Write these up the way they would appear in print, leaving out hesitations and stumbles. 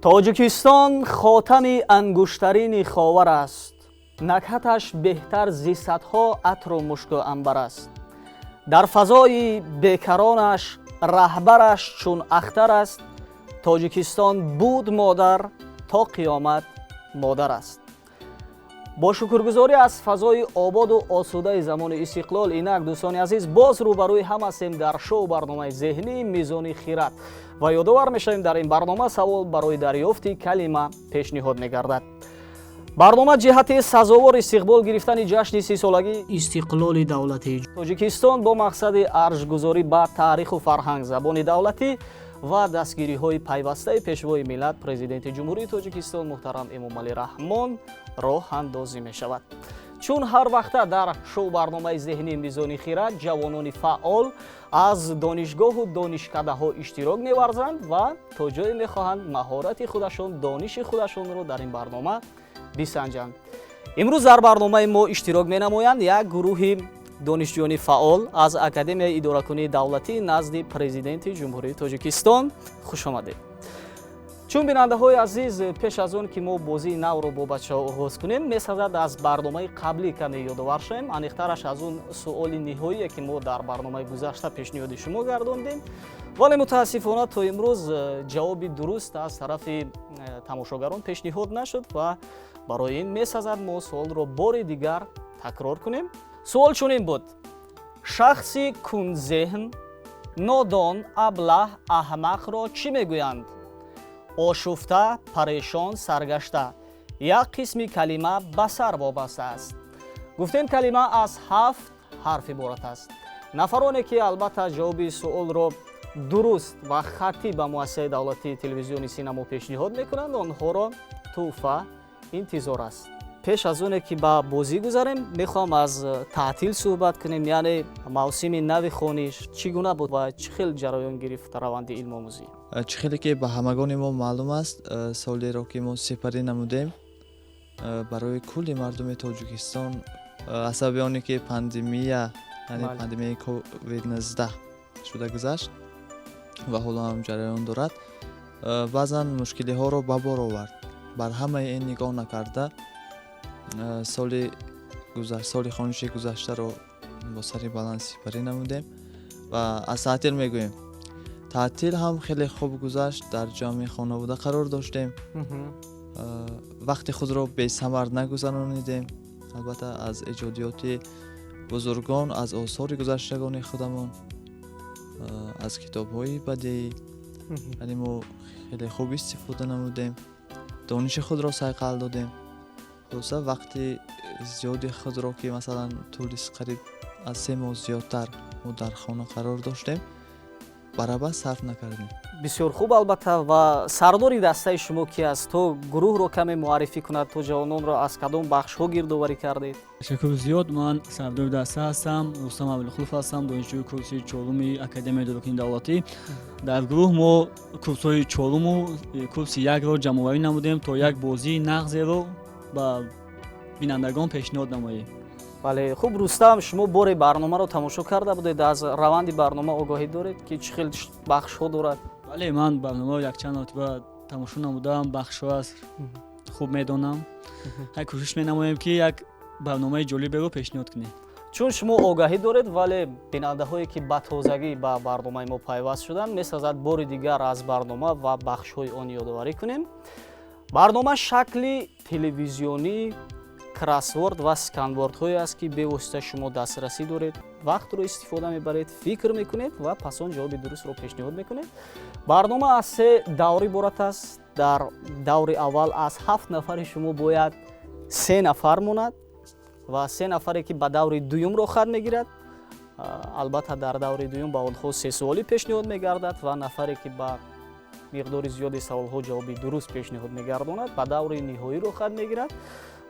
Тоҷикистон хотами ангуштарини ховар аст, накҳаташ беҳтар зи садҳо атру мушку анбар аст. Дар фазои бекаронаш раҳбараш чун ахтар аст. Тоҷикистон буд модар, то қиёмат модар аст. Бо шукргузорӣ аз фазои ободу осудаи замони истиқлол, инак, дӯстони азиз, боз рӯбарӯи ҳам ҳастем дар шоу барномаи зеҳнии Мизони хирад ва ёдовар мешавем, дар ин барнома савол барои дарёфти калима пешниҳод мегардад. Барнома ҷиҳати сазовор истиқбол гирифтани ҷашни 30-солагии истиқлоли давлатии Тоҷикистон бо мақсади арҷгузорӣ ба таъриху фарҳанг, забони давлатӣ ва дастгириҳои пайвастаи Пешвои миллат, Президенти Ҷумҳурии Тоҷикистон муҳтарам Эмомалӣ Раҳмон роҳандозӣ мешавад. Чун ҳар вақта дар шоу барномаи зеҳнии Мизони хирад ҷавонони фаъол аз донишгоҳу донишкадаҳо иштирок меварзанд ва то ҷое мехоҳанд маҳорати худашон, дониши худашонро дар ин барнома бисанҷанд. Имрӯз дар барномаи мо иштирок менамоянд як гурӯҳи донишҷӯёни фаъол аз Академияи идоракунии давлатӣ назди Президенти Ҷумҳурии Тоҷикистон. Хуш омадед. Чун бинандаҳои азиз, пеш аз он ки мо бозии навро бо бачаҳо оғоз кунем, месазад аз барномаи қаблӣ каме ёдовар шавем, аниқтараш аз он суоли ниҳоие, ки мо дар барномаи гузашта пешниҳоди шумо гардондем, вале мутаассифона то имрӯз ҷавоби дуруст аз тарафи тамошогарон пешниҳод нашуд ва барои ин месазад мо суолро бори дигар такрор кунем. Суол чунин буд: шахси кундзеҳн, нодон, аблаҳ, аҳмақро чӣ мегӯянд? Ошуфта, парешон, саргашта. Як қисми калима ба сар вобаста аст. Гуфтем, калима аз ҳафт ҳарф иборат аст. Нафароне ки албатта ҷавоби суолро дуруст ва хаттӣ ба муассисаи давлатии телевизиони Синамо пешниҳод мекунанд, онҳоро тӯҳфа интизор аст. Пеш аз оне ки ба бозӣ гузарем, мехоҳам аз таътил суҳбат кунем, яъне мавсими нави хониш чӣ гуна буд ва чӣ хел ҷараён гирифт раванди илмомӯзӣ? Чӣ хеле ки ба ҳамагони мо маълум аст, солеро ки мо сипарӣ намудем, барои кулли мардуми Тоҷикистон аз сабаби оне ки пандемия, яъне пандемияи ковид-19 шуда гузашт ва ҳоло ҳам ҷараён дорад, баъзан мушкилиҳоро ба бор овард. Бар ҳамаи ин нигоҳ накарда, соли хониши гузаштаро бо сари баланд сипарӣ намудем ва аз таътил мегӯем, таътил ҳам хеле хуб гузашт. Дар ҷамъи хонавода қарор доштем, вақти худро бесамар нагузаронидем. Албатта, аз эҷодиёти бузургон, аз осори гузаштагони худамон, аз китобҳои бадеӣ, яъне мо хеле хуб истифода намудем, дониши худро сайқал додем. Хулоса, вақти зиёди худро, ки масалан тӯли қариб аз 3 моҳ зиёдтар мо дар хона қарор доштем, барабар сарф накардем. Бисёр хуб, албатта. Ва сардори дастаи шумо ки аст, то гурӯҳро каме муаррифӣ кунад, то ҷавононро аз кадом бахшҳо гирдоварӣ кардед? Ташаккур зиёд. Ман сардори даста ҳастам, Рустам Абдулхулов ҳастам, донишҷӯи курси чоруми Академияи идоракунии давлатӣ. Дар гурӯҳ мо курсҳои чоруму курси якро ҷамъоварӣ намудем, то як бозии нағзеро ба бинандагон пешниҳод намоем. Бале, хуб. Рустам, шумо боре барномаро тамошо карда будед, аз раванди барнома огоҳӣ доред, ки чӣ хел бахшҳо дорад? Бале, ман барномаро якчанд маротиба тамошо намудам, бахшҳо аст, хуб медонам. Ҳай, кӯшиш менамоем, ки як барномаи ҷолиберо пешниҳод кунем. Чун шумо огаҳӣ доред, вале бинандаҳое ки ба тозагӣ ба барномаи мо пайваст шуданд, месазад бори дигар аз барнома ва бахшҳои он ёдоварӣ кунем. Барнома шакли телевизионӣ, кроссворд ва сканвордҳое аст, ки бевосита шумо дастрасӣ доред, вақтро истифода мебаред, фикр мекунед ва пас он ҷавоби дурустро пешниҳод мекунед. Барнома аз се давр иборат аст. Дар даври аввал аз ҳафт нафари шумо бояд се нафар монад ва се нафаре ки ба даври дуюм роҳхат мегирад, албатта, дар даври дуюм ба онҳо се суолӣ пешниҳод мегардад ва нафаре ки ба миқдори зиёди саволҳо ҷавоби дуруст пешниҳод мегардонад, ба даври ниҳоӣ роҳхат мегирад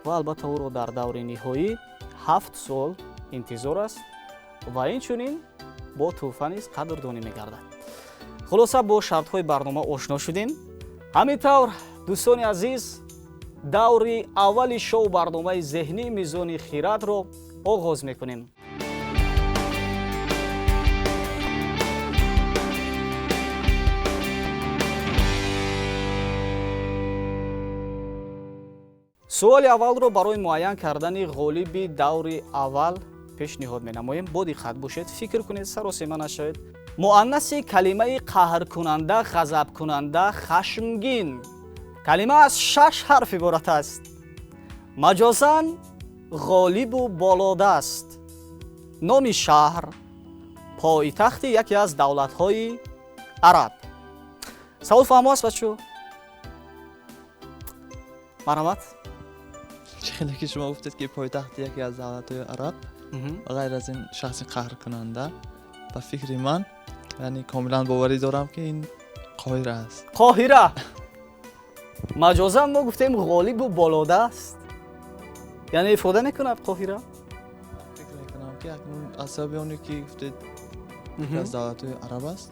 ва албатта ӯро дар даври ниҳоӣ ҳафт суол интизор аст ва инчунин бо тӯҳфа низ қадрдонӣ мегардад. Хулоса, бо шартҳои барнома ошно шудем. Ҳамин тавр, дӯстони азиз, даври аввали шоу барномаи зеҳнии Мизони хирадро оғоз мекунем. Суоли аввалро барои муайян кардани ғолиби даври аввал пешниҳод менамоем. Бо диққат бошед, фикр кунед, саросема нашавед. Муаннаси калимаи қаҳркунанда, ғазабкунанда, хашмгин. Калима аз 6 ҳарф иборат аст. Маҷозан ғолибу болодаст. Номи шаҳр, пойтахти яке аз давлатҳои араб. Савол фаҳмо аст, бачо? Марҳамат. Чӣ хеле ки шумо гуфтед, ки пойтахти яке аз давлатҳои араб ва ғайр аз ин шахси қаҳркунанда, ба фикри ман, яъне комилан боварӣ дорам, ки ин Қоҳира аст. Қоҳира. Маҷозан мо гуфтем ғолибу болодаст, яъне ифода мекунад Қоҳира? Фикр мекунам, ки акнун аз сабаби оне ки гуфтед яке аз давлатҳои араб аст.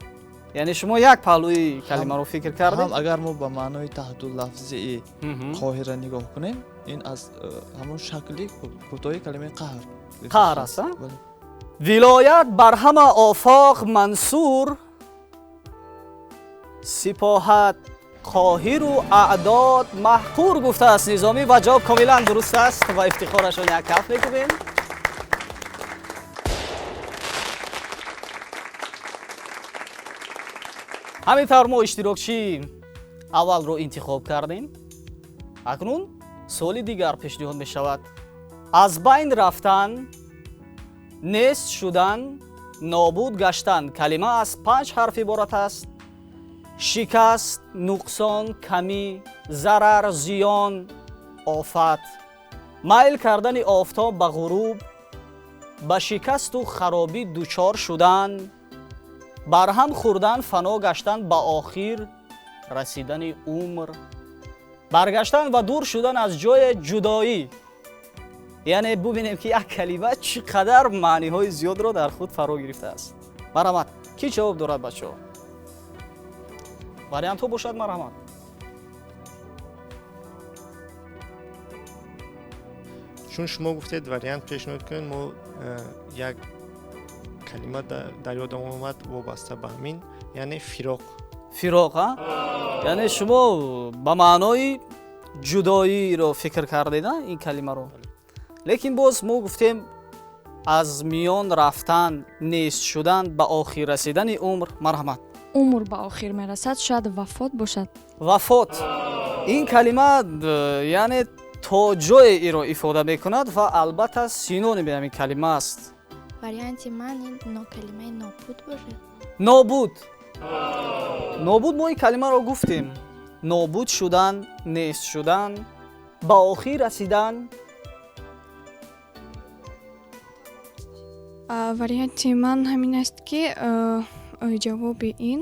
Яъне шумо як паҳлӯи калимаро фикр кардед? Ҳам агар мо ба маънои таҳтуллафзии Қоҳира нигоҳ кунем, ин аз ҳамон шакли кӯтоҳи калимаи қаҳр. Қаҳр аст, а? Вилоят бар ҳама офоқ мансур, сипоҳат қоҳиру аъдод маҳқур, гуфтааст Низомӣ ва ҷавоб комилан дуруст аст ва ифтихорашон як каф мекунем. Ҳамин тавр мо иштирокчии аввалро интихоб кардем. Акнун суоли дигар пешниҳод мешавад. Аз байн рафтан, нест шудан, нобуд гаштан. Калима аз 5 ҳарф иборат аст. Шикаст, нуқсон, камӣ, зарар, зиён, офат. Майл кардани офтоб ба ғуруб, ба шикасту харобӣ дучор шудан, барҳам хӯрдан, фано гаштан, ба охир расидани умр, баргаштан ва дур шудан аз ҷои ҷудоӣ. Яъне бубинем, ки як калима чӣ қадар маъниҳои зиёдро дар худ фаро гирифтааст. Марҳамат, кӣ ҷавоб дорад, бачаҳо? Вариантҳо бошад, марҳамат. Чун шумо гуфтед вариант пешниҳод кунед, мо як калима дар ёдам омад вобаста ба ҳамин, яъне фироқ. Фироқ, а? Яъне шумо ба маънои ҷудоиро фикр кардед, а, ин калимаро? Лекин боз мо гуфтем аз миён рафтан, нест шудан, ба охир расидани умр. Марҳамат. Умр ба охир мерасад, шояд вафот бошад. Вафот. Ин калима яъне то ҷое иро ифода мекунад ва албатта синоними ҳамин калима аст. Варианти ман ин калимаи нобуд бошад. Нобуд. Нобуд, мо ин калимаро гуфтем. Нобуд шудан, нест шудан, ба охир расидан. Варианти ман ҳамин аст, ки ҷавоби ин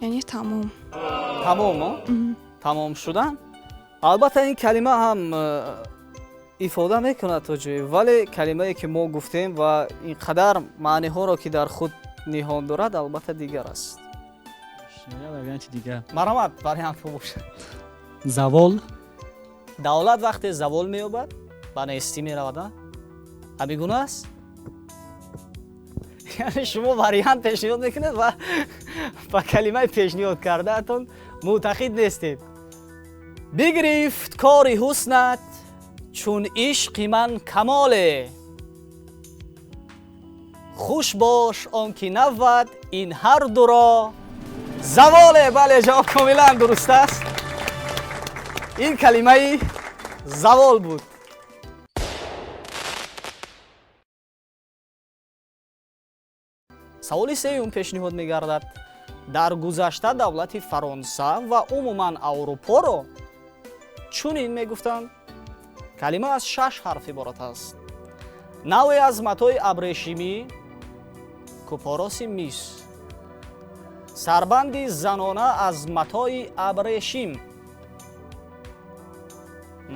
яъне тамом. Тамом, тамом шудан. Албатта ин калима ҳам ифода мекунад то ҷое, вале калимае ки мо гуфтем ва ин қадар маъниҳоро ки дар худ ниҳон дорад, албатта дигар аст. Варианти дигар. Марҳамат, вариантҳо бошад. Завол. Давлат вақте завол меёбад, ба нестӣ меравад, а? Ҳамин гуна аст? Яъне шумо вариант пешниҳод мекунед ва ба калимаи пешниҳод кардаатон мӯътақид нестед. Бигирифт кори ҳуснат чун ишқи ман камоле, хуш бош он ки навад ин ҳар дуро заволе. Бале, ҷавоб комилан дуруст аст. Ин калимаи завол буд. Саволи сеюм пешниҳод мегардад. Дар гузашта давлати Фаронса ва умуман Аврупоро чунин мегуфтанд. Калима аз 6 ҳарф иборат аст. Навъе аз матои абрешимӣ, купороси мис, сарбанди занона аз матои абрешим,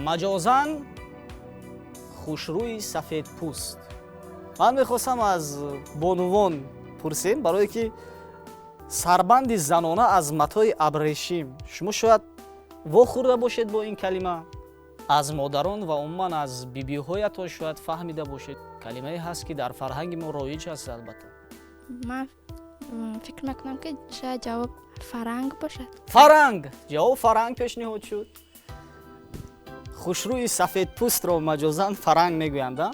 маҷозан хушрӯи сафедпӯст. Ман мехостам аз бонувон пурсем, барое ки сарбанди занона аз матои абрешим, шумо шояд вохӯрда бошед бо ин калима, аз модарон ва умуман аз бибиҳоятон шояд фаҳмида бошед. Калимае ҳаст, ки дар фарҳанги мо роиҷ аст. Албатта ман фикр мекунам, ки шояд ҷавоб фаранг бошад. Фаранг. Ҷавоб фаранг пешниҳод шуд. Хушрӯи сафедпӯстро маҷозан фаранг мегӯянд, а?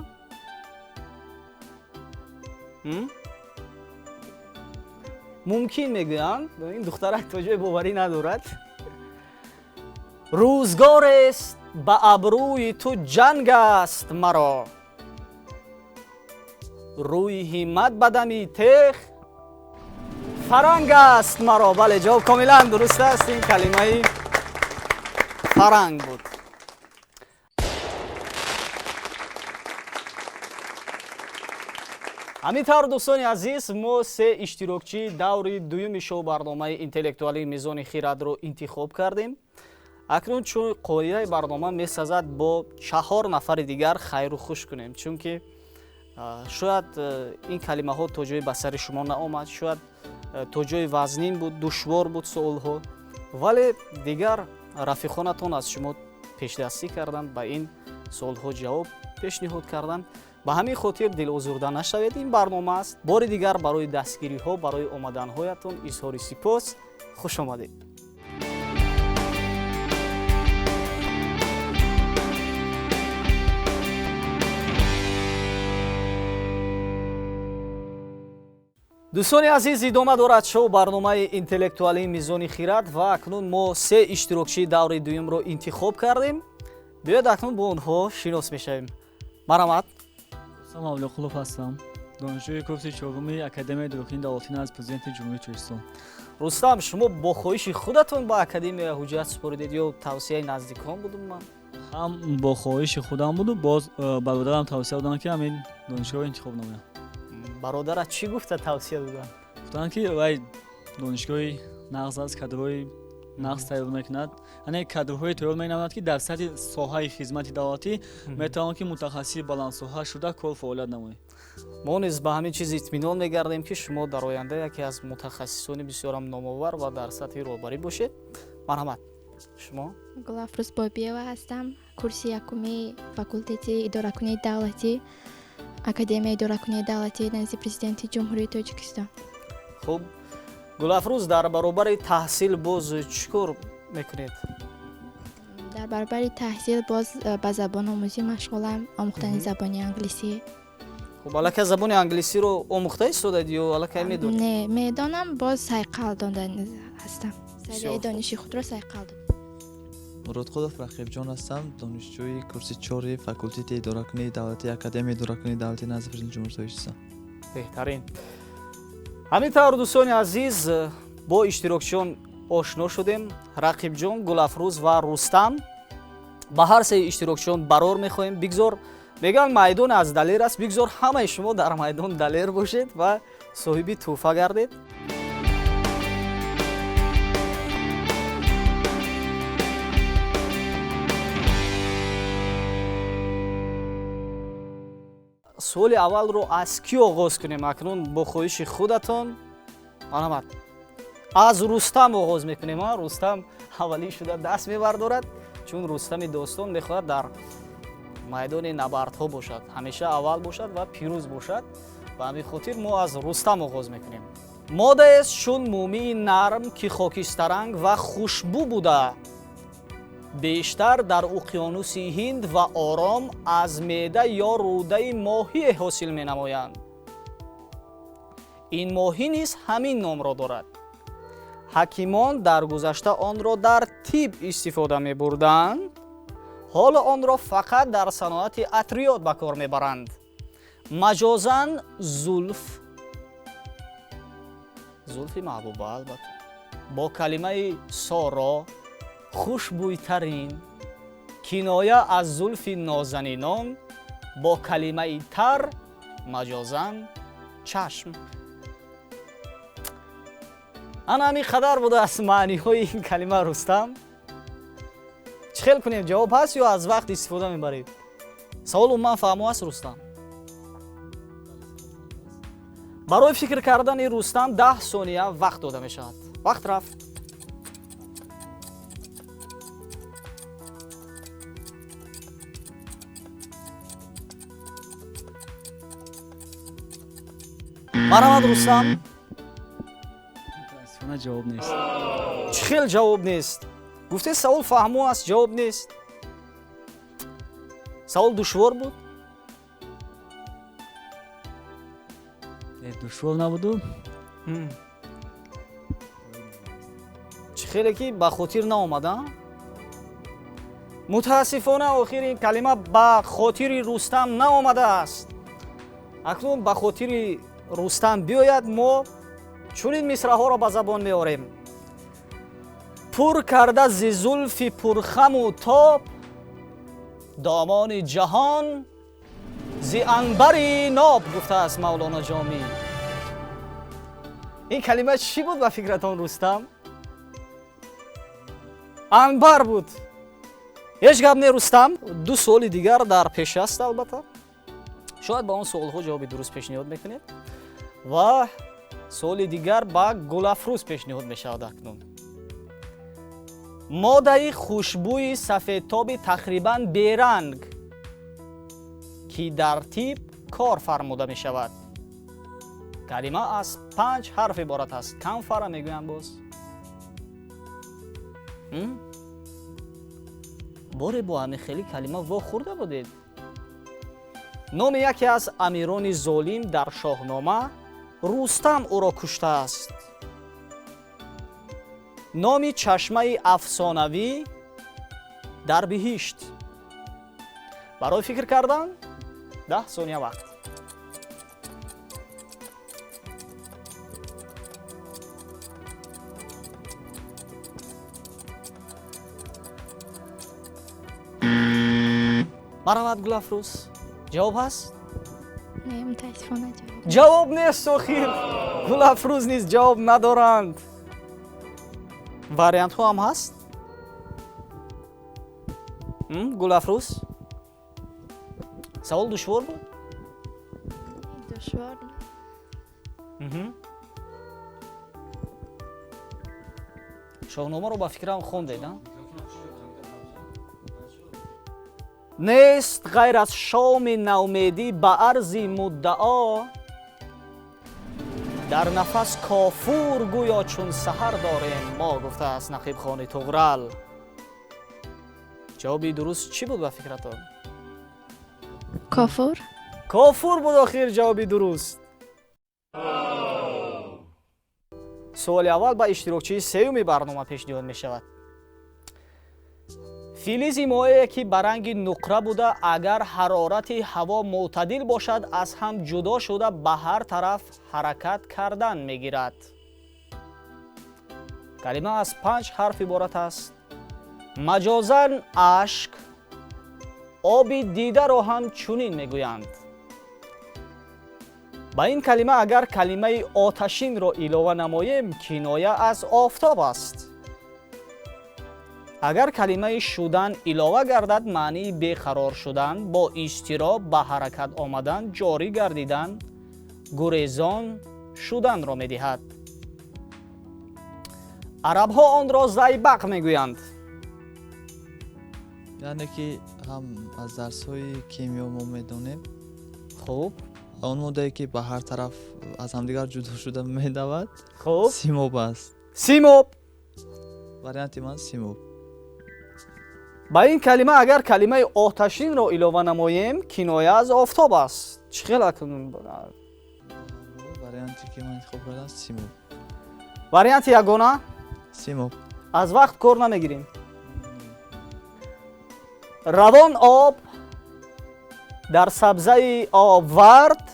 Мумкин мегӯянд. Ин духтарак то ҷое боварӣ надорад. Рӯзгорест ба абрӯи ту ҷанг аст маро. Рӯи ҳиммат ба дами тех фаранг аст маро. Бале, ҷавоб комилан дуруст аст. Ин калимаи фаранг буд. Ҳамин тавр, дӯстони азиз, мо се иштирокчии даври дуюми шоу-барномаи интеллектуалии Мизони хирадро интихоб кардем. Акнун чун қоидаи барнома месазад, бо 4 нафари дигар хайру хуш кунем, чунки шояд ин калимаҳо то ҷои ба сари шумо наомад, шояд то ҷои вазнин буд, душвор буд суолҳо, вале дигар рафиқонатон аз шумо пешдастӣ карданд, ба ин суолҳо ҷавоб пешниҳод карданд. Ба ҳамин хотир дилозурда нашавед, ин барнома аст. Бори дигар барои дастгириҳо, барои омаданҳоятон изҳори сипос. Хуш омадед. Дӯстони азиз, идома дорад шоу барномаи интеллектуалии Мизони хирад ва акнун мо се иштирокчии даври дуюмро интихоб кардем. Биёед акнун бо онҳо шинос мешавем. Марҳамат. Рустам Авлиёқулов ҳастам, донишҷӯи курси чоруми Академияи идоракунии давлатӣ назди Президенти Ҷумҳурии Тоҷикистон. Рустам, шумо бо хоҳиши худатон ба академия ҳуҷҷат супоридед ё тавсияи наздикон будум? Ман ҳам бо хоҳиши худам буду, боз бародарам тавсия доданд, ки ҳамин донишгоҳро интихоб намоям. Бародарат чӣ гуфта тавсия доданд? Гуфтанд, ки вай донишгоҳи нағз аст, кадрҳои нағз тайёр мекунад, яъне кадрҳое тайёр менамояд, ки дар сатҳи соҳаи хизмати давлатӣ метавонанд, ки мутахассиси баландсоҳа шуда кор фаъолият намояд. Мо низ ба ҳамин чиз итминон мегардем, ки шумо дар оянда яке аз мутахассисони бисёрам номовар ва дар сатҳи роҳбарӣ бошед. Марҳамат, шумо? Гулафрӯз Бобиева ҳастам, курси якуми факултети идоракунии давлатӣ, Академияи идоракунии давлатӣ назди Президенти Ҷумҳурии Тоҷикистон. Хуб, Гулафрӯз, дар баробари таҳсил боз чӣ кор мекунед? Дар баробари таҳсил боз ба забономӯзӣ машғулам, омӯхтани забони англисӣ. Хуб, аллакай забони англисиро омӯхта истодаед ё аллакай медонед? Не, медонам, боз сайқал дода ҳастам. Савияи дониши худро сайқал додам. Муродқулов Рақибҷон ҳастам, донишҷӯи курси 4 факултети идоракунии давлатии Академияи идоракунии давлатии назди Президенти Ҷумҳурии Тоҷикистон. Беҳтарин. Ҳамин тавр, дӯстони азиз, бо иштирокчиён ошно шудем. Рақибҷон, Гулафрӯз ва Рустам. Ба ҳар сеи иштирокчиён барор мехоҳем. Бигзор, мегӯянд майдон аз далер аст, бигзор ҳамаи шумо дар майдон далер бошед ва соҳиби тӯҳфа гардед. Суоли аввалро аз кӣ оғоз кунем? Акнун бо хоҳиши худатон. Марҳамат, аз Рустам оғоз мекунем. Рустам аввалин шуда даст мебардорад, чун Рустами достон мехоҳад дар майдони набардҳо бошад, ҳамеша аввал бошад ва пирӯз бошад. Ба ҳамин хотир мо аз Рустам оғоз мекунем. Модаест чун мумии нарм, ки хокистаранг ва хушбӯ буда, бештар дар уқёнуси Ҳинд ва Ором аз меъда ё рӯдаи моҳие ҳосил менамоянд. Ин моҳӣ низ ҳамин номро дорад. Ҳакимон дар гузашта онро дар тиб истифода мебурданд, ҳоло онро фақат дар саноати атриёт ба кор мебаранд. Маҷозан зулф, зулфи маҳбуба албатта, бо калимаи соро, хушбӯйтарин, киноя аз зулфи нозанинон, бо калимаи тар, маҷозан чашм. Ана ҳамин қадар будааст маъниҳои ин калима. Рустам, чӣ хел кунем? Ҷавоб ҳаст ё аз вақт истифода мебаред? Савол умуман фаҳмо аст, Рустам? Барои фикр кардани Рустам 10 сония вақт дода мешавад. Вақт рафт. Марҳамат, Рустам. Мутаассифона ҷавоб нест. Чӣ хел ҷавоб нест? Гуфте савол фаҳмо аст, ҷавоб нест. Савол душвор буд? Душвор набуду. Чӣ хеле ки ба хотир наомада? Мутаассифона, охир ин калима ба хотири Рустам наомадааст. Акнун ба хотири Рустам биёяд, мо чунин мисраҳоро ба забон меорем: пур карда зи зулфи пурхаму тоб, домони ҷаҳон зи анбари ноб, гуфтааст Мавлоно Ҷомӣ. Ин калима чӣ буд ба фикратон, Рустам? Анбар буд. Ҳеҷ гап не, Рустам, ду суоли дигар дар пеш аст. Албатта, шояд ба он суолҳо ҷавоби дуруст пешниҳод мекунед. Ва суоли дигар ба Гулафрӯз пешниҳод мешавад акнун. Модаи хушбӯи сафедтоби тақрибан беранг, ки дар тиб кор фармуда мешавад. Калима аз панҷ ҳарф иборат аст. Камфара мегӯянд боз. Боре бо ҳамин хели калима вохӯрда будед? Номи яке аз амирони золим дар Шоҳнома, Рустам ӯро куштааст. Номи чашмаи афсонавӣ дар биҳишт. Барои фикр кардан 10 сония вақт. Марҳамат, Гулафрӯз, ҷавоб ҳаст? Не, мутаассифона, ҷавоб. Ҷавоб нест. Охир Гулафрӯз низ ҷавоб надоранд. Вариантҳо ҳам ҳаст, Гулафрӯз? Савол душвор буд? Душвор. Шоҳномаро ба фикрам хондед, а? Нест ғайр аз шоми наумедӣ ба арзи муддао, дар нафас кофур гӯё чун саҳар дорем мо, гуфтааст Нақибхони Туғрал. Ҷавоби дуруст чӣ буд ба фикратон? Кофур. Кофур буд охир ҷавоби дуруст. Суоли аввал ба иштирокчии сеюми барнома пешниҳод мешавад. Филизи моее, ки ба ранги нуқра буда, агар ҳарорати ҳаво мӯътадил бошад, аз ҳам ҷудо шуда, ба ҳар тараф ҳаракат кардан мегирад. Калима аз панҷ ҳарф иборат аст. Маҷозан ашк, оби дидаро ҳам чунин мегӯянд. Ба ин калима агар калимаи оташинро илова намоем, киноя аз офтоб аст. Агар калимаи шудан илова гардад, маънии беқарор шудан, бо изтироб ба ҳаракат омадан, ҷорӣ гардидан, гурезон шуданро медиҳад. Арабҳо онро зайбақ мегӯянд. Яъне ки ҳам аз дарсҳои кимиё мо медонем. Хуб. Он моддае, ки ба ҳар тараф аз ҳамдигар ҷудо шуда медавад, хуб, симоб аст. Симоб. Варианти ман симоб. Ба ин калима агар калимаи оташинро илова намоем, киноя аз офтоб аст. Чӣ хел акнун? Варианте ки ман интихоб кардам, симоб. Варианти ягона? Симоб. Аз вақт кор намегирем. Равон об дар сабзаи обвард,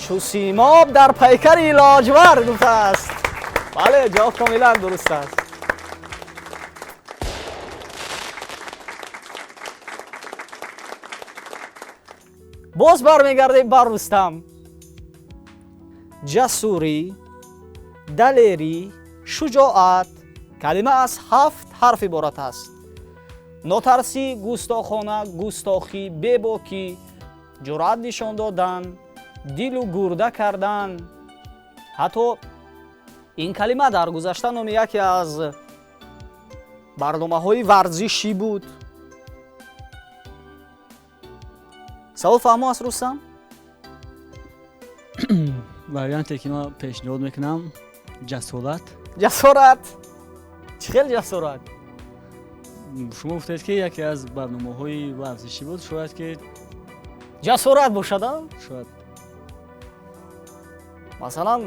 чу симоб дар пайкари лоҷвард, гуфтааст. Бале, ҷавоб комилан дуруст аст. Боз бармегардем бар Рустам. Ҷасурӣ, далерӣ, шуҷоат. Калима аз ҳафт ҳарф иборат аст. Нотарсӣ, густохона, густохӣ, бебокӣ, ҷуръат нишон додан, дилу гурда кардан. Ҳатто ин калима дар гузашта номи яке аз барномаҳои варзишӣ буд. Савол фаҳмо аст, Рустам? Варианте ки ман пешниҳод мекунам, ҷасорат. Ҷасорат. Чӣ хел ҷасорат? Шумо гуфтед, ки яке аз барномаҳои варзишӣ буд, шояд ки ҷасорат бошад, а? Шояд. Масалан,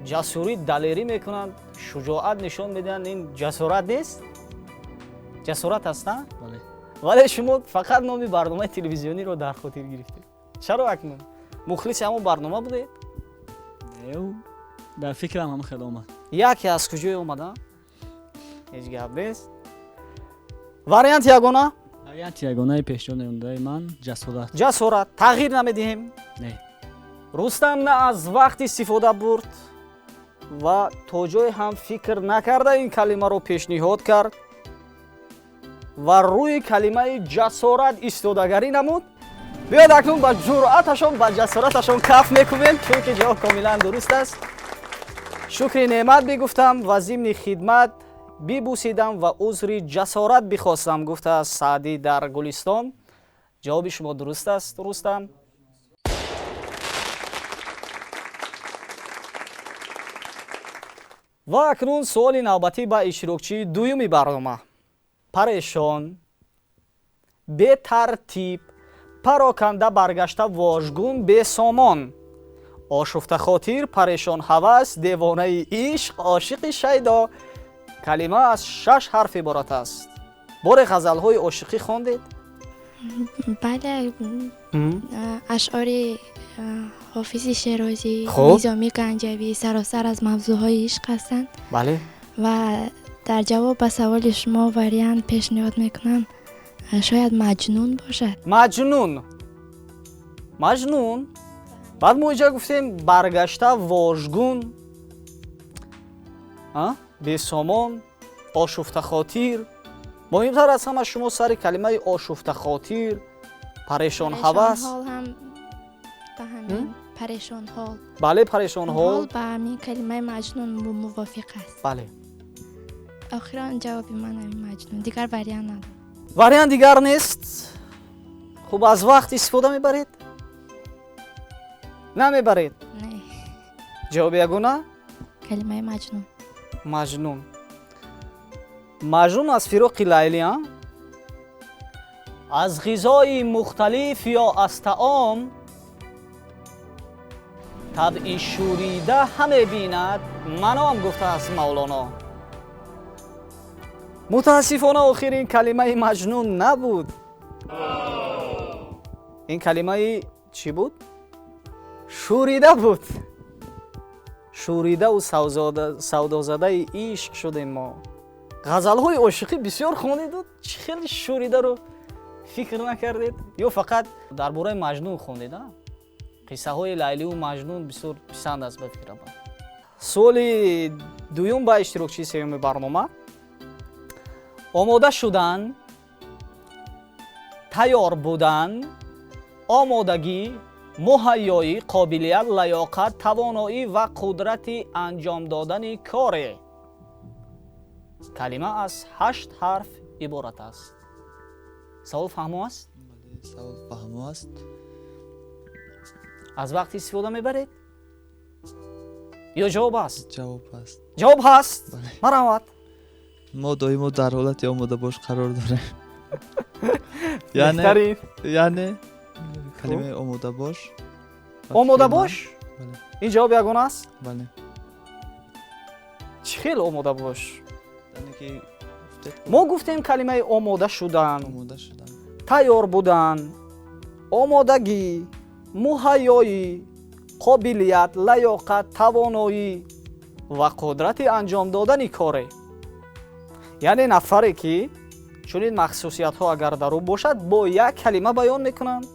ҷасурӣ, далерӣ мекунанд, шуҷоат нишон медиҳанд, ин ҷасорат нест? Ҷасорат аст, а? Бале. Вале шумо фақат номи барномаи телевизиониро дар хотир гирифтед. Чаро акнун? Мухлиси ҳамон барнома будед? Не, дар фикрам ҳам хеле омад. Яке аз куҷое омада? Ҳеҷ гап нест. Вариант ягона? Варианти ягонаи пешниҳоднамудаи ман ҷасорат. Ҷасорат. Тағйир намедиҳем? Не. Рустам на аз вақт истифода бурд ва то ҷое ҳам фикр накарда ин калимаро пешниҳод кард ва рӯи калимаи ҷасорат истодагарӣ намуд. Биёед акнун ба ҷуръаташон, ба ҷасораташон каф мекунем, чунки ҷавоб комилан дуруст аст. Шукри неъмат бигуфтам ва зимни хидмат бибусидам ва узри ҷасорат бихостам, гуфтааст Саъдӣ дар Гулистон. Ҷавоби шумо дуруст аст, Рустам. Ва акнун суоли навбатӣ ба иштирокчии дуюми барнома. Парешон, бетартиб, пароканда, баргашта, вожгун, бесомон, ошуфтахотир, парешонҳавас, девонаи ишқ, ошиқи шайдо. Калима аз шаш ҳарф иборат аст. Боре ғазалҳои ошиқӣ хондед? Бале, ашъори Ҳофизи Шерозӣ, Низомӣ Ганҷавӣ саросар аз мавзӯъҳои ишқ ҳастанд. Бале. Ва дар ҷавоб ба саволи шумо вариант пешниҳод мекунам, шояд Маҷнун бошад. Маҷнун. Маҷнун. Баъд мо инҷа гуфтем баргашта, вожгун, бесомон, ошуфтахотир. Муҳимтар аз ҳама шумо сари калимаи ошуфтахотир, парешонҳавас. Парешонҳол. Бале, парешонҳол. Ба ҳамин калимаи Маҷнун мувофиқ аст. Бале. Охирон ҷавоби ман ҳамин Маҷнун. Дигар вариант надорам. Вариант дигар нест. Хуб, аз вақт истифода мебаред? Намебаред? Не. Ҷавоби ягона? Калимаи Маҷнун. Маҷнун. Маҷнун аз фироқи Лайли, а? Аз ғизои мухталиф ё аз таом табъи шӯрида ҳаме бинад, маном, гуфтааст Мавлоно. Мутаассифона, охир ин калимаи Маҷнун набуд. Ин калимаи чӣ буд? Шӯрида буд. Шӯридаву савдозадаи ишқ шудем мо. Ғазалҳои ошиқӣ бисёр хондеду чӣ хеле шӯридаро фикр накардед? Ё фақат дар бораи Маҷнун хондед, а? Қиссаҳои Лайливу Маҷнун бисёр писанд аст ба фикрам. Суоли дуюм ба иштирокчии сеюми барнома. Омода шудан, тайёр будан, омодагӣ, муҳайёӣ, қобилият, лаёқат, тавоноӣ ва қудрати анҷом додани коре. Калима аз ҳашт ҳарф иборат аст. Савол фаҳмо аст? Бале, савол фаҳмо аст. Аз вақт истифода мебаред? Ё ҷавоб аст? Ҷавоб аст. Ҷавоб ҳаст? Марҳамат. Мо доимо дар ҳолати омодабош қарор дорем. Яъне калимаи омодабош. Омодабош? Ин ҷавоб ягона аст? Бале. Чӣ хел омодабош? Мо гуфтем калимаи омода шудан, тайёр будан, омодагӣ, муҳайёӣ, қобилият, лаёқат, тавоноӣ ва қудрати анҷом додани коре. Яъне нафаре ки чунин махсусиятҳо агар дар ӯ бошад, бо як калима баён мекунанд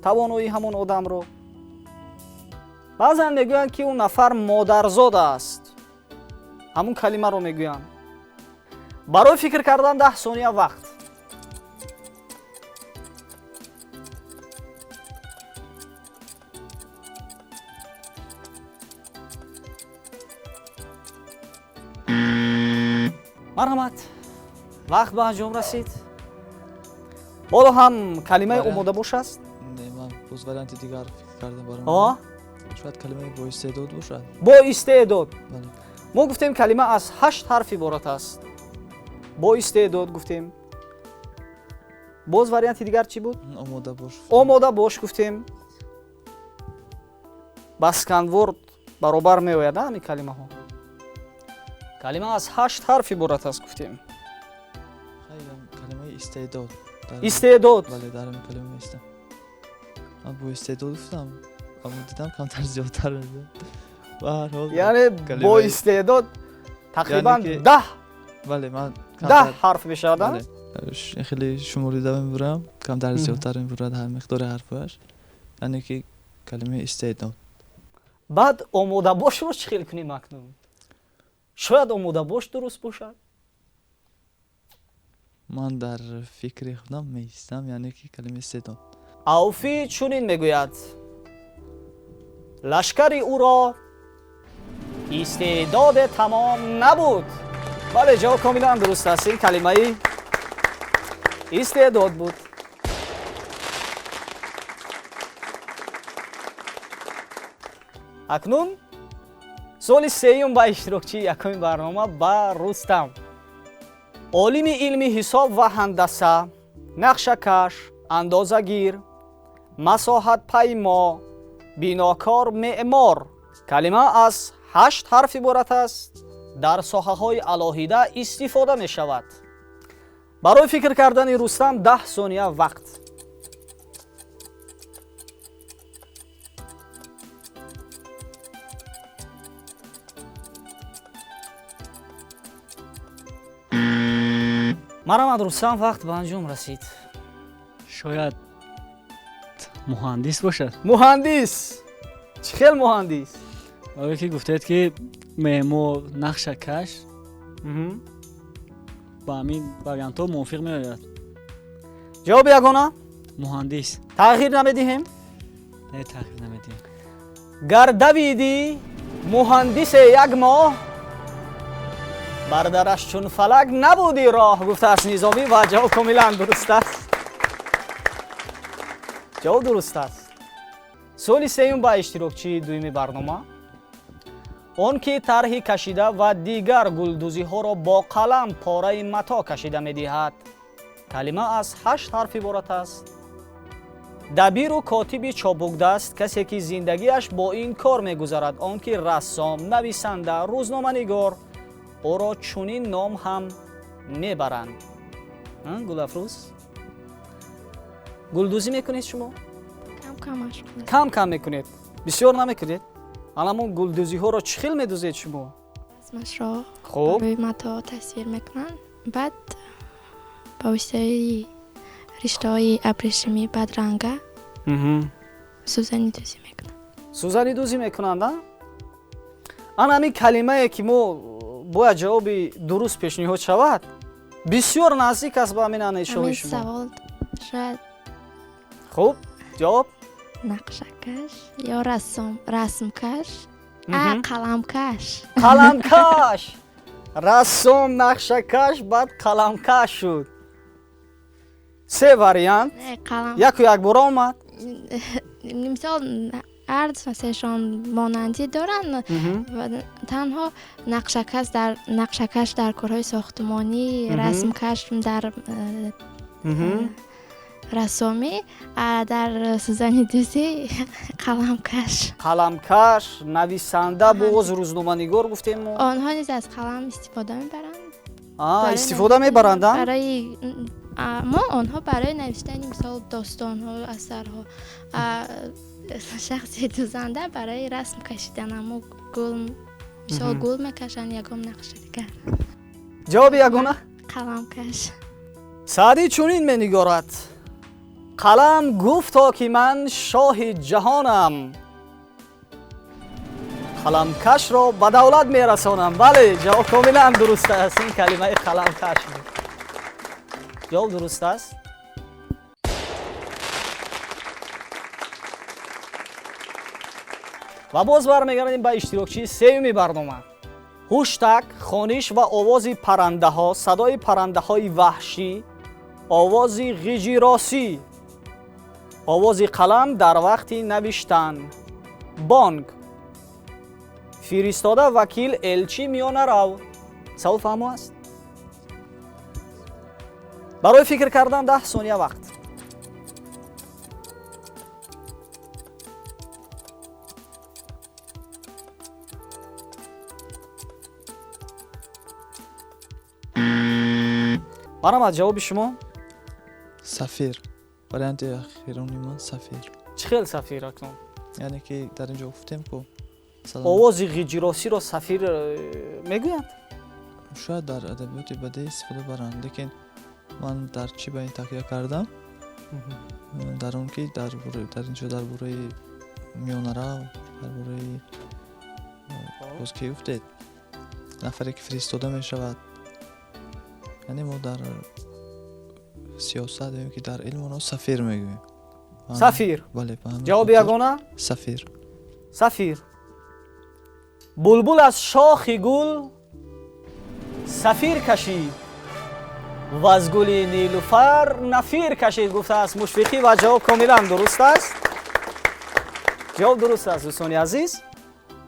тавоноии ҳамон одамро. Баъзан мегӯянд, ки ӯ нафар модарзод аст. Ҳамун калимаро мегӯянд. Барои фикр кардан 10 сония вақт. Марҳамат, вақт ба анҷом расид. Ҳоло ҳам калимаи омодабош аст? Не, ман боз варианти дигар фикр кардам баром. Шояд калимаи боистеъдод бошад. Боистеъдод. Мо гуфтем калима аз ҳашт ҳарф иборат аст. Бо истеъдод гуфтем. Боз варианти дигар чӣ буд? Омода бош. Омода бош гуфтем. Ба сканворд баробар меояд ҳамин калимаҳо. Калима аз 8 ҳарф иборат аст гуфтем. Калимаи истеъдод. Истеъдод. Бале, дар ҳамин калима меистам. Ман бо истеъдод гуфтам, аммо дидам камтар зиёдтар мешавад. Ба ҳар ҳол яъне бо истеъдод тақрибан 10. Бале, ман 10 ҳарф мешавад. Хеле шуморида мебурам, камтар зиёдтар мебурад ҳар миқдори ҳарфҳояш. Яъне ки калимаи истеъдод. Баъд омода бошро чӣ хел кунем акнун? Шояд омода бош дуруст бошад? Ман дар фикри худам меистам, яъне ки калимаи истеъдод. Авфӣ чунин мегӯяд: лашкари ӯро истеъдоде тамом набуд. Бале, ҷавоб комилан дуруст аст. Ин калимаи истеъдод буд. Акнун суоли сеюм ба иштирокчии якуми барнома, ба Рустам. Олими илми ҳисоб ва ҳандаса, нақшакаш, андозагир, масоҳатпаймо, бинокор, меъмор. Калима аз 8 ҳарф иборат аст, дар соҳаҳои алоҳида истифода мешавад. Барои фикр кардани Рустам 10 сония вақт. Марамад, Рустам, вақт ба анҷом расид. Шояд муҳандис бошад. Муҳандис? Чӣ хел муҳандис? Барое ки гуфтед ки меъмор, нақшакаш ба ҳамин вариантҳо мувофиқ меояд. Ҷавоби ягона? Муҳандис. Тағйир намедиҳем? Не, тағйир намедиҳем. Гар давидӣ муҳандисе як моҳ, бар дараш чун фалак набудӣ роҳ, гуфтааст Низомӣ ва ҷавоб комилан дуруст аст. Ҷавоб дуруст аст. Суоли сеюм ба иштирокчии дуюми барнома. Он ки тарҳи кашида ва дигар гулдӯзиҳоро бо қалам пораи матоъ кашида медиҳад. Калима аз 8 ҳарф иборат аст. Дабиру котиби чобукдаст, касе ки зиндагиаш бо ин кор мегузарад, он ки рассом, нависанда, рӯзноманигор, ӯро чунин ном ҳам мебаранд. Гулафрӯз, гулдӯзӣ мекунед шумо? Кам кам мекунед, бисёр намекунед? Анамон гулдӯзиҳоро чӣ хел медӯзед шумо? Расмашро хуб рӯи матоъ тасвир мекунанд, баъд ба воситаи риштаҳои абрешимӣ, баъд ранга сӯзанидӯзӣ мекунанд. Сӯзанидӯзӣ мекунанд, а? Ана ҳамин калимае ки мо бояд ҷавоби дуруст пешниҳод шавад, бисёр наздик аст ба ҳамин андешаҳои шумо. Савол шояд. Хуб, ҷавоб? Нақшакаш ё рассом, расмкаш, қаламкаш. Қаламкаш. Рассом, нақшакаш, баъд қаламкаш шуд. Се вариант яку якбора омад. Мисол ҳар сешон монандӣ доранд, танҳо нақшакаш дар корҳои сохтмонӣ, расмкаш дар рассомӣ, дар сӯзанидӯзӣ қаламкаш. Қаламкаш, нависанда, боз рӯзноманигор гуфтем мо. Онҳо низ аз қалам истифода мебаранд. Истифода мебаранд? Барои мо онҳо барои навиштани мисол достонҳо, асарҳо. Шахси дӯзанда барои расм кашидан, амо гул, мисол гул мекашанд, ягон нақши дигар. Ҷавоби ягона? Қаламкаш. Саъдӣ чунин менигорад: қалам гуфто ки ман шоҳи ҷаҳонам, қаламкашро ба давлат мерасонам. Бале, ҷавоб комилан дуруст аст. Ин калимаи қаламкаш буд. Ҷавоб дуруст аст. Ва боз бармегардем ба иштирокчии сеюми барнома. Ҳуштак, хониш ва овози паррандаҳо, садои паррандаҳои ваҳшӣ, овози ғиҷиросӣ, овози қалам дар вақти навиштан. Бонг. Фиристода, вакил, элчӣ, миёнарав. Савол фаҳмо аст? Барои фикр кардан 10 сония вақт. Марҳамат, ҷавоби шумо? Сафир. Варианти ахирони ман сафир. Чӣ хел сафир акнун? Яъне ки дар ин ҷо гуфтем ку овози ғиҷиросиро сафир мегӯянд? Шояд дар адабиёти бадеӣ истифода баранд, лекин ман дар чӣ ба ин такя кардам? Дар он ки дар ин ҷо дар бораи миёнарав, дар бораи боз ки гуфтед, нафаре ки фиристода мешавад. Яъне мо дар сиёсат ё ки дар илм онро сафир мегӯем. Сафир? Бале. Ҷавоби ягона? Сафир. Сафир. Булбул аз шохи гул сафир кашид ва аз гули нилуфар нафир кашид, гуфтааст Мушфиқӣ ва ҷавоб комилан дуруст аст. Ҷавоб дуруст аст, дӯстони азиз.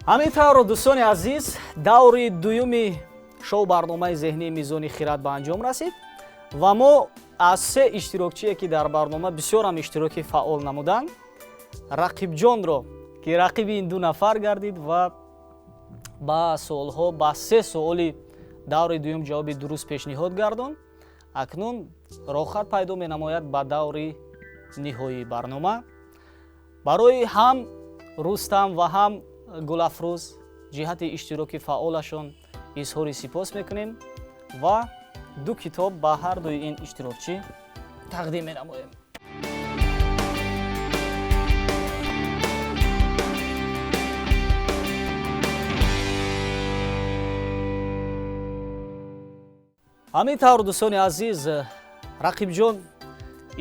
Ҳамин тавр, дӯстони азиз, даври дуюми шоу барномаи зеҳнии мизони хирад ба анҷом расид ва мо аз се иштирокчие ки дар барнома бисёрам иштироки фаъол намуданд, Рақибҷонро ки рақиби ин ду нафар гардид ва ба суолҳо, ба се суоли даври дуюм ҷавоби дуруст пешниҳод гардонд, акнун роҳхат пайдо менамояд ба даври ниҳоии барнома. Барои ҳам Рустам ва ҳам Гулафрӯз ҷиҳати иштироки фаъолашон изҳори сипос мекунем ва ду китоб ба ҳар дуи ин иштирокчӣ тақдим менамоем. Ҳамин тавр, дӯстони азиз, Рақибҷон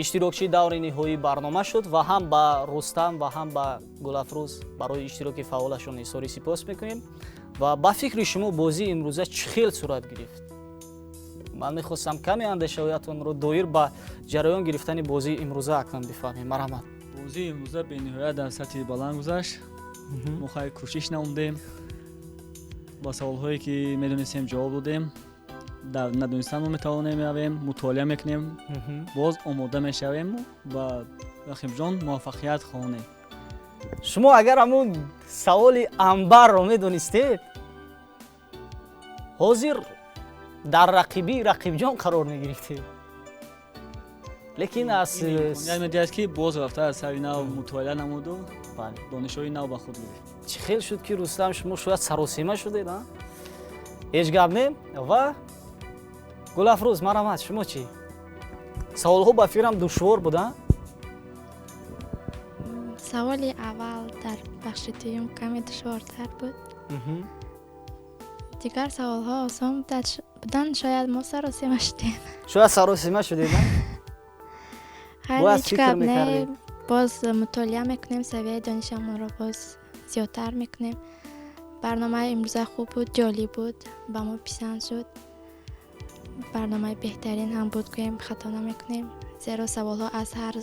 иштирокчии даври ниҳоии барнома шуд ва ҳам ба Рустам ва ҳам ба Гулафрӯз барои иштироки фаъолашон изҳори сипос мекунем. Ва ба фикри шумо бозии имрӯза чӣ хел сурат гирифт? Ман мехостам каме андешаҳоятонро доир ба ҷараён гирифтани бозии имрӯза акнун бифаҳмем. Марҳамат. Бозии имрӯза бениҳоят дар сатҳи баланд гузашт. Мо хайр кӯшиш намудем, ба саволҳое ки медонистем ҷавоб додем, дар надонистан мо метавонем равем, мутолиа мекунем, боз омода мешавем ба Рақибҷон муваффақият хоҳонем. Шумо агар ҳамун саволи амбарро медонистед, ҳозир дар рақибии Рақибҷон қарор мегирифтед. Лекин аз имконият медиҳад ки боз рафта аз сари нав мутолиа намуду донишҳои нав ба худ гирифт. Чӣ хел шуд ки Рустам шумо шояд саросима шудед, а? Ҳеҷ гап не. Ва Гулафрӯз, марҳамат, шумо чӣ? Саволҳо ба фикрам душвор буда? Саволи аввал дар бахши дуюм каме душвортар буд. Дигар саволҳо осон буданд, шояд мо саросима шудем. Шояд саросима шудед, а? Ҳеҷ гап не, боз мутолиа мекунем, савияи донишамонро боз зиёдтар мекунем. Барномаи имрӯза хуб буд, ҷолиб буд, ба мо писанд шуд. Барномаи беҳтарин ҳам буд, гӯем хато намекунем, зеро саволҳо аз ҳар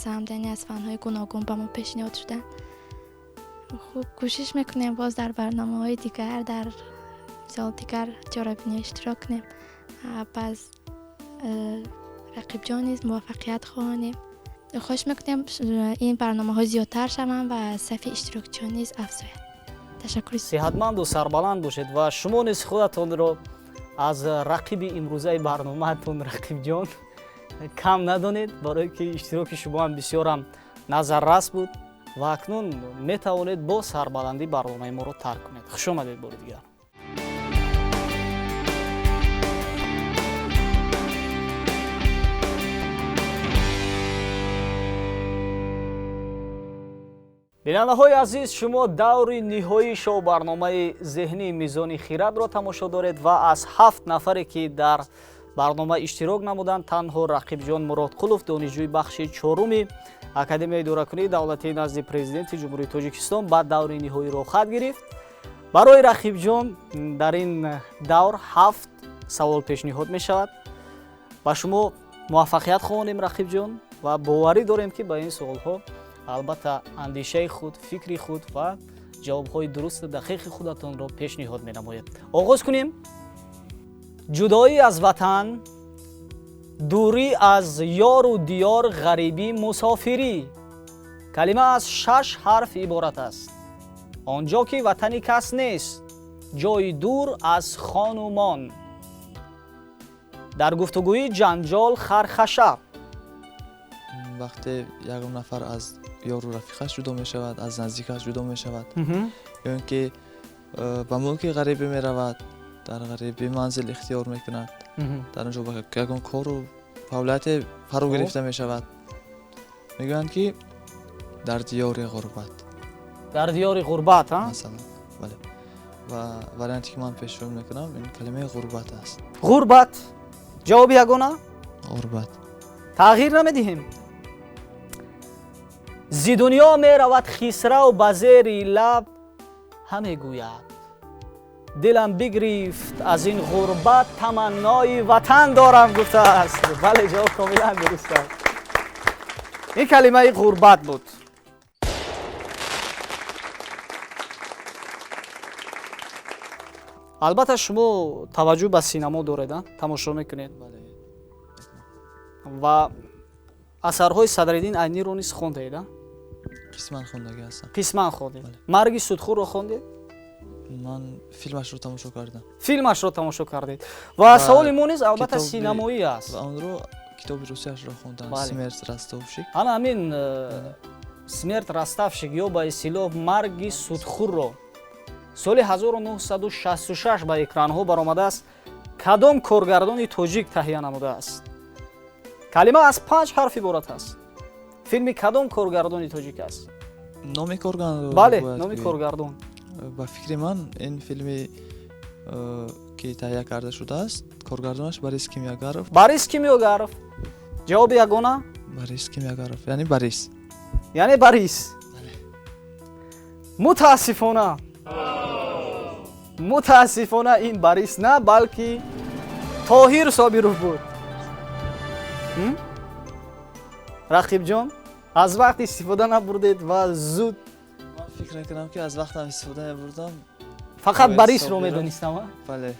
самт, яъне аз фанҳои гуногун ба мо пешниҳод шуданд. Хуб кӯшиш мекунем боз дар барномаҳои дигар, дар мисол дигар чорабиниҳо иштирок кунем. Баъз Рақибҷон низ муваффақият хоҳонем. Хоҳиш мекунем ин барномаҳо зиёдтар шаванд ва сафи иштирокчиён низ афзояд. Ташаккур. Сеҳатманду сарбаланд бошед ва шумо низ худатонро аз рақиби имрӯзаи барномаатон Рақибҷон кам надонед, барое ки иштироки шумо ҳам бисёрам назаррас буд ва акнун метавонед бо сарбаландӣ барномаи моро тарк кунед. Хуш омадед бори дигар. Бинандаҳои азиз, шумо даври ниҳоии шоу барномаи зеҳнии мизони хирадро тамошо доред ва аз 7 нафаре ки дар барнома иштирок намуданд, танҳо Рақибҷон Муродқулов, донишҷӯи бахши чоруми Академияи идоракунии давлатии назди Президенти Ҷумҳурии Тоҷикистон ба даври ниҳоӣ роҳхат гирифт. Барои Рақибҷон дар ин давр 7 савол пешниҳод мешавад. Ба шумо муваффақият хоҳонем, Рақибҷон, ва боварӣ дорем ки ба ин суолҳо албатта андешаи худ, фикри худ ва ҷавобҳои дурусту дақиқи худатонро пешниҳод менамоед. Оғоз кунем. Ҷудоӣ аз ватан Дурӣ аз ёру диёр, ғарибӣ, мусофирӣ. Калима аз 6 ҳарф иборат аст. Он ҷо ки ватани кас нест, ҷои дур аз хонумон. Дар гуфтугӯи ҷанҷол хархаша. Вақте ягон нафар аз ёру рафиқаш ҷудо мешавад, аз наздикаш ҷудо мешавад, ё ин ки ба мулки ғарибӣ меравад, дар ғарибӣ манзил ихтиёр мекунад, дар он ҷо ба ягон кору фаъолияте фаро гирифта мешавад. Мегӯянд ки дар диёри ғурбат. Дар диёри ғурбат, а? Масалан, бале. Ва варианте ки ман пешниҳод мекунам ин калимаи ғурбат аст. Ғурбат. Ҷавоби ягона? Ғурбат. Тағйир намедиҳем. Зи дунё меравад хисрав ба зери лаб ҳамегӯяд. Дилам бигрифт аз ин ғурбат, таманнои ватан дорам гуфтааст. Бале, ҷавоб комилан дуруст аст. Ин калимаи ғурбат буд. Албатта шумо таваҷҷӯҳ ба синамо доред, тамошо мекунед. Ва асарҳои Садриддин Айниро низ хондаед? Қисман хондагӣ ҳастам. Қисман хондед. Марги судхӯрро хондед? Ман филмашро тамошо кардам. Филмашро тамошо кардед. Ва саволи мо низ албатта синамоӣ аст. Ва онро китоби русияшро хондам. Смерть ростовщик. Ана ҳамин Смерть ростовщик ё ба истилоҳ марги судхӯрро соли 1966 ба экранҳо баромадааст. Кадом коргардони тоҷик таҳия намудааст? Калима аз 5 ҳарф иборат аст. Филми кадом коргардони тоҷик аст? Номи коргардон? Бале, номи коргардон. Ба фикри ман ин филми ки таҳия карда шудааст, коргардонаш Борис Кимёгаров. Борис Кимёгаров. Ҷавоби ягона? Борис Кимёгаров, яъне Борис. Яъне Борис. Мутаассифона, мутаассифона ин Борис на, балки Тоҳир Собиров буд. Рақибҷон, аз вақт истифода набурдед ва зуд. Ман фикр мекунам ки аз вақтам истифода мебурдам. Фақат Борисро медонистам, а? Бале.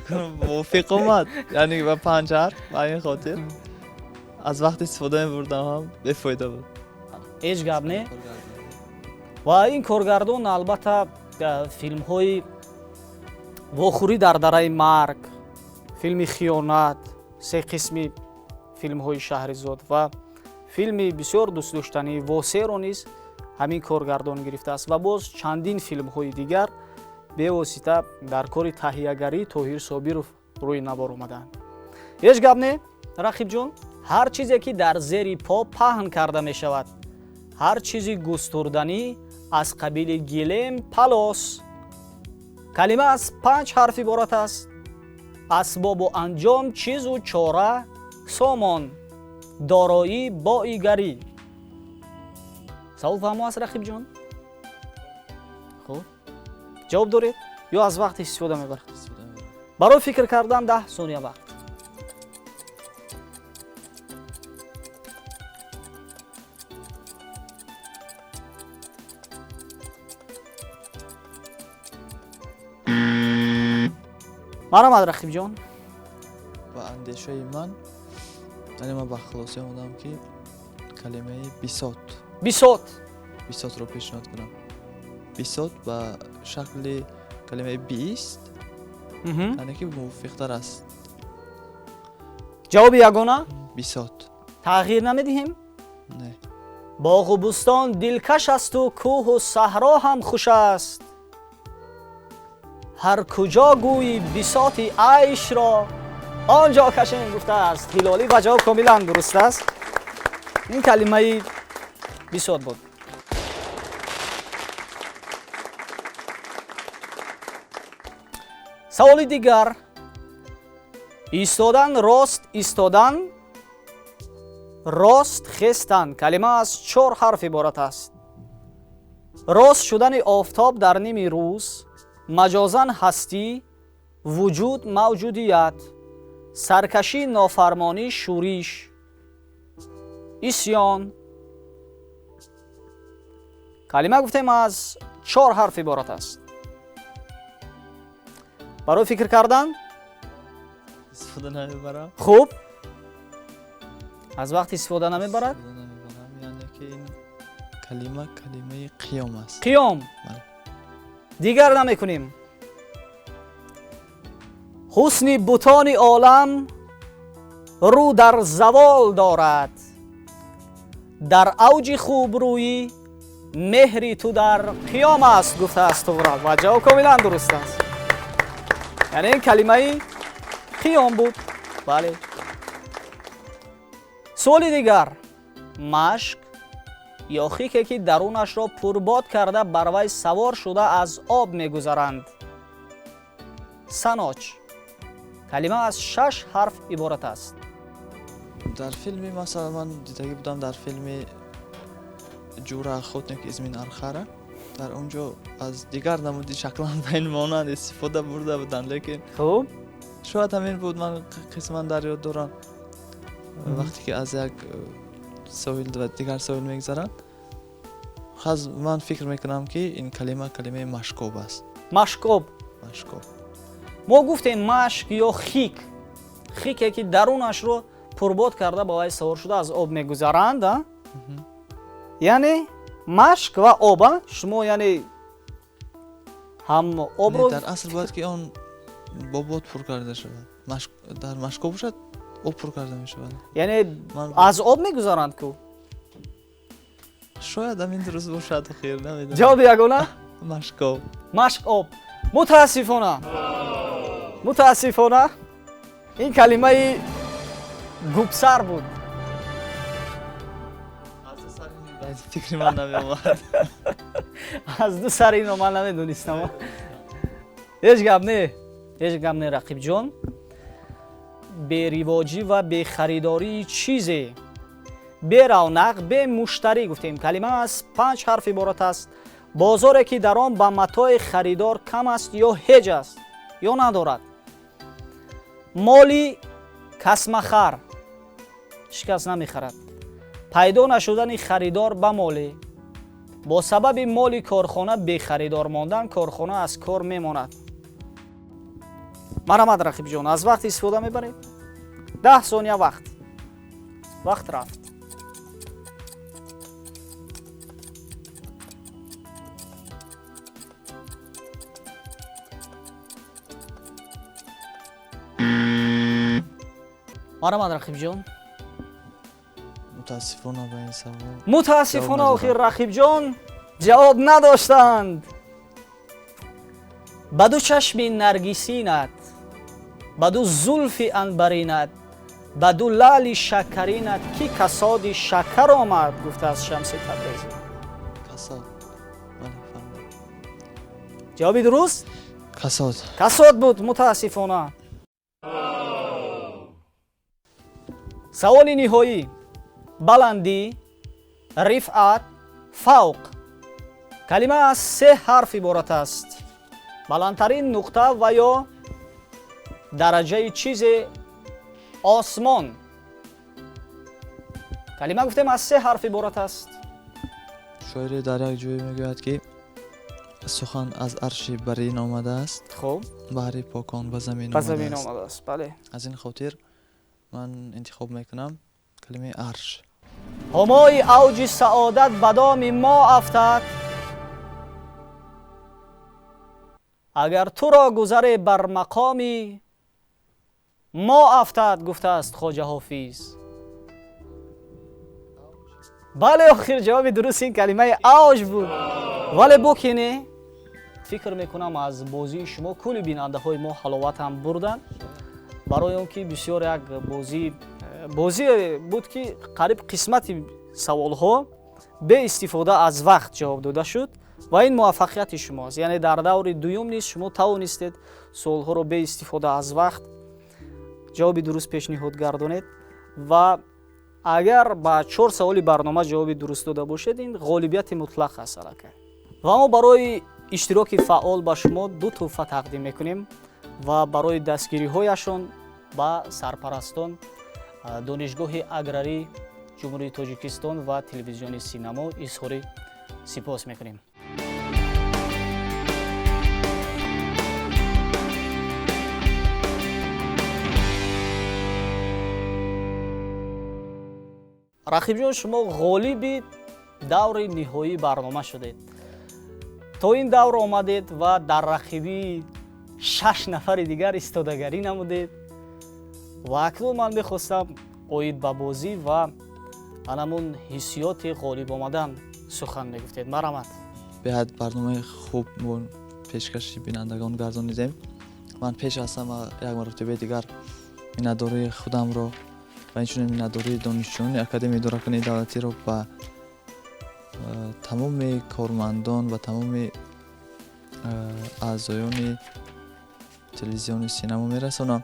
Мувофиқ омад, яъне ба 5 ҳарф, ба ин хотир аз вақт истифода мебурдам ҳам бефоида буд. Ҳеҷ гап не. Ва ин коргардон албатта филмҳои вохӯрӣ дар дараи марг, филми хиёнат, 3 қисми филмҳои Шаҳризод ва филми бисёр дӯстдоштании Восеро низ ҳамин коргардон гирифтааст ва боз чандин филмҳои дигар бевосита дар кори таҳиягарии Тоҳир Собиров рӯи навор омаданд. Ҳеҷ гап не, рақибҷон, ҳар чизе ки дар зери по паҳн карда мешавад, ҳар чизи густурданӣ аз қабили гилем, палос. Калима аз 5 ҳарф иборат аст. Асбобу анҷом, чизу чора, сомон, дороӣ, боигарӣ. Савол фаҳмо аст, рақибҷон? Хуб, ҷавоб доред ё аз вақт истифода мебаред? Барои фикр кардан 10 сония вақт. Марҳамат, рақибҷон. Ба андешаи ман, яъне ман ба хулоса омадам ки калимаи бисот. Бисот. Бисотро пешниҳод кунам. Бисот ба шакли калимаи бист, яъне ки мувофиқтар аст. Ҷавоби ягона? Бисот. Тағйир намедиҳем? Не. Боғу бӯстон дилкаш асту кӯҳу саҳро ҳам хуш аст. Ҳар куҷо гӯйи бисоти айшро он ҷо кашем гуфтааст Ҳилолӣ ва ҷавоб комилан дуруст аст. Ин калимаи бисот буд. Саволи дигар. Истодан, рост истодан, рост хестан. Калима аз 4 ҳарф иборат аст. Рост шудани офтоб дар ними рӯз, маҷозан ҳастӣ, вуҷуд, мавҷудият, саркашӣ, нофармонӣ, шӯриш, исьён. Калима гуфтем аз 4 ҳарф иборат аст. Барои фикр кардан истифода намебарам. Хуб, Аз вақт истифода намебарад? Истифода намебарам, яъне ки ин калима калимаи қиём аст. Қиём. Бале. Дигар намекунем. Ҳусни бутони олам рӯ дар завол дорад, дар авҷи хубрӯӣ меҳри ту дар қиём аст, гуфтааст Туғрал, ва ҷавоб комилан дуруст аст. Яъне ин калимаи қиём буд. Бале. Суоли дигар. Машк ё хике ки дарунашро пурбод карда бар вай савор шуда аз об мегузаранд. Саноч. Калима аз 6 ҳарф иборат аст. Дар филми, масалан, ман дидагӣ будам дар филми Ҷура охотник из Мин-Архара, дар он ҷо аз дигар намуди шаклан ба ин монанд истифода бурда буданд, лекин хуб шояд ҳамин буд, ман қисман дар ёд дорам. Вақте ки аз як соҳил ва дигар соҳил мегузаранд, ман фикр мекунам, ки ин калима калимаи машкоб аст. Машкоб. Машкоб. Мо гуфтем машк ё хик, хике ки дарунашро пурбод карда ба вай савор шуда аз об мегузаранд, а? Яъне машк ва об, а? Шумо яъне ҳам обро Не, дар асл бояд ки он бо бод пур карда шавад. Дар машкоб бошад, об пур карда мешавад. Яъне Ман аз об мегузаранд ку? Шояд ҳамин дуруст бошад, хир намедонам. Ҷавоби ягона? Машкоб. Машк об. Мутаассифона. Мутаассифона ин калимаи губсар буд. Аз фикри ман намеомад. Аз ду сар инро ман намедонистам. Ҳеҷ гап не, ҳеҷ гап не, рақибҷон. Беривоҷӣ ва бехаридории чизе, беравнақ, бемуштарӣ гуфтем. Калима аз 5 ҳарф иборат аст. Бозоре ки дар он ба матои харидор кам аст ё ҳеҷ аст ё надорад. Моли касмахар, ҳеҷ кас намехарад. Пайдо нашудани харидор ба моле. Бо сабаби моли корхона бехаридор мондан корхона аз кор мемонад. Марҳамат, рақибҷон, аз вақт истифода мебаред? 10 сония вақт. Вақт рафт. Марҳамат, рақибҷон. Мутаассифона ба ин савол Мутаассифона ҷавоб охир надодам. рақибҷон ҷавоб надоштанд. Ба ду чашми наргисинат, ба ду зулфи анбаринат, ба ду лаъли шакаринат ки касоди шакар омад, гуфтааст Шамси Табрезӣ. Касод. Бале, фаҳмидам. Ҷавоби дуруст? Касод. Касод буд, мутаассифона. Саволи ниҳоӣ. Баландӣ, рифъат, фавқ. Калима аз 3 ҳарф иборат аст. Баландтарин нуқта ва ё дараҷаи чизе осмон. Калима гуфтем аз 3 ҳарф иборат аст. Шоире дар як ҷое мегӯяд, ки сухан аз арши барин омадааст. Хуб. Баҳри покон ба замин Ба замин омадааст. омадааст, бале. Аз ин хотир ман интихоб мекунам калимаи арш. Ҳумои авҷи саодат ба доми мо афтад, агар туро гузаре бар мақоми мо афтад, гуфтааст Хоҷа Ҳофиз. Бале, охир ҷавоби дуруст ин калимаи авҷ буд. Вале букине, фикр мекунам аз бозии шумо кулли бинандаҳои мо ҳаловат ҳам бурданд, барои он ки бисёр як бозие буд, ки қариб қисмати саволҳо беистифода аз вақт ҷавоб дода шуд ва ин муваффақияти шумост. Яъне дар даври дуюм низ шумо тавонистед суолҳоро беистифода аз вақт ҷавоби дуруст пешниҳод гардонед ва агар ба 4 саволи барнома ҷавоби дуруст дода бошед, ин ғолибияти мутлақ аст аллакай. Ва мо барои иштироки фаъол ба шумо 2 тӯҳфа тақдим мекунем ва барои дастгириҳояшон ба сарпарастон Донишгоҳи аграрии Ҷумҳурии Тоҷикистон ва телевизиони Синамо изҳори сипос мекунем. Рақибҷон, шумо ғолиби даври ниҳоии барнома шудед. То ин давр омадед ва дар рақибии 6 нафари дигар истодагарӣ намудед ва акнун ман мехостам оид ба бозӣ ва анамун ҳиссиёти ғолиб омадан сухан мегуфтед. Марҳамат. Беҳад барномаи хуб мо пешкаши бинандагон гардонидем. Ман пеш аз ҳама як маротибаи дигар миннатдории худамро ва инчунин миннатдории донишҷӯёни Академияи идоракунии давлатиро ба тамоми кормандон ва тамоми аъзоёни телевизиони Синамо мерасонам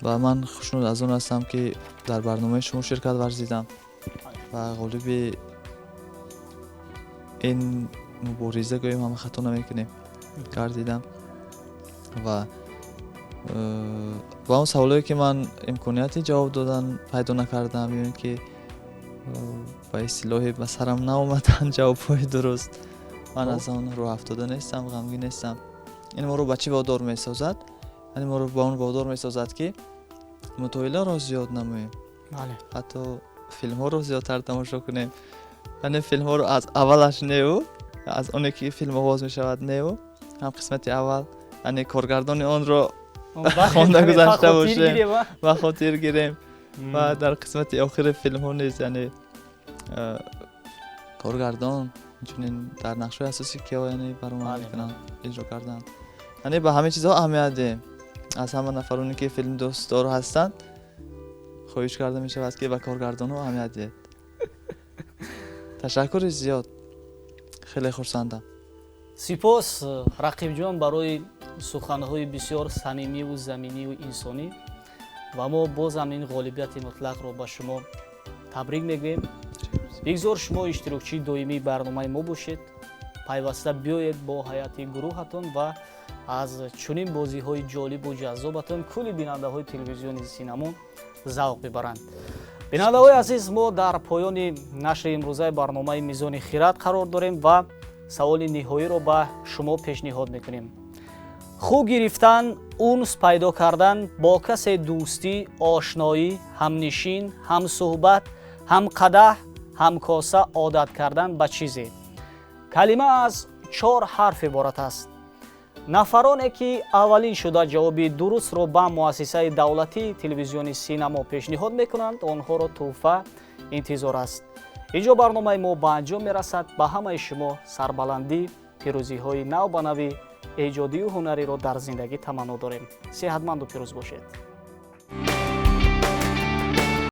ва ман хушнуд аз он ҳастам, ки дар барномаи шумо ширкат варзидам ва ғолиби ин мубориза, гӯем, ҳама хато намекунем, гардидам ва ба он саволое, ки ман имконияти ҷавоб додан пайдо накардам ё ин ки ба истилоҳе ба сарам наомаданд ҷавобҳои дуруст, ман аз он рӯҳафтода нестам, ғамгин нестам. Ин моро ба чӣ водор месозад? Яъне моро ба он водор месозад, ки мутолиаро зиёд намоем, ҳатто филмҳоро зиёдтар тамошо кунем, яъне филмҳоро аз аввалаш неу аз оне ки филм оғоз мешавад неу ҳам қисмати аввал, яъне коргардони онро хонда гузашта бошем ва хотир гирем ва дар қисмати охири филмҳо низ, яъне коргардон, инчунин дар нақшҳои асосӣ киҳо, яъне баромад мекунанд, иҷро карданд, яъне ба ҳамин чизҳо аҳамият диҳем. Аз ҳама нафароне, ки филмдӯстдор ҳастанд, хоҳиш карда мешавад, ки ба коргардонҳо аҳамият диҳед. Ташаккури зиёд, хеле хурсандам. Сипос, Рақибҷон, барои суханҳои бисёр самимиву заминиву инсонӣ ва мо бозам ин ғолибияти мутлақро ба шумо табрик мегӯем. Бигзор шумо иштирокчии доимии барномаи мо бошед, пайваста биёед бо ҳайати гурӯҳатон ва аз чунин бозиҳои ҷолибу ҷаззобатон кулли бинандаҳои телевизиони Синамо завқ бибаранд. Бинандаҳои азиз, мо дар поёни нашри имрӯзаи барномаи Мизони хирад қарор дорем ва саволи ниҳоиро ба шумо пешниҳод мекунем. Хӯ гирифтан, унс пайдо кардан, бо касе дӯстӣ, ошноӣ, ҳамнишин, ҳамсӯҳбат, ҳамқадаҳ, ҳамкоса, одат кардан ба чизе. Калима аз 4 ҳарф иборат аст. Нафароне, ки аввалин шуда ҷавоби дурустро ба муассисаи давлатии телевизиони Синамо пешниҳод мекунанд, онҳоро тӯҳфа интизор аст. Инҷо барномаи мо ба анҷом мерасад. Ба ҳамаи шумо сарбаландӣ, пирӯзиҳои навбанавӣ, эҷодию ҳунариро дар зиндагӣ таманно дорем. Сеҳатманду пирӯз бошед.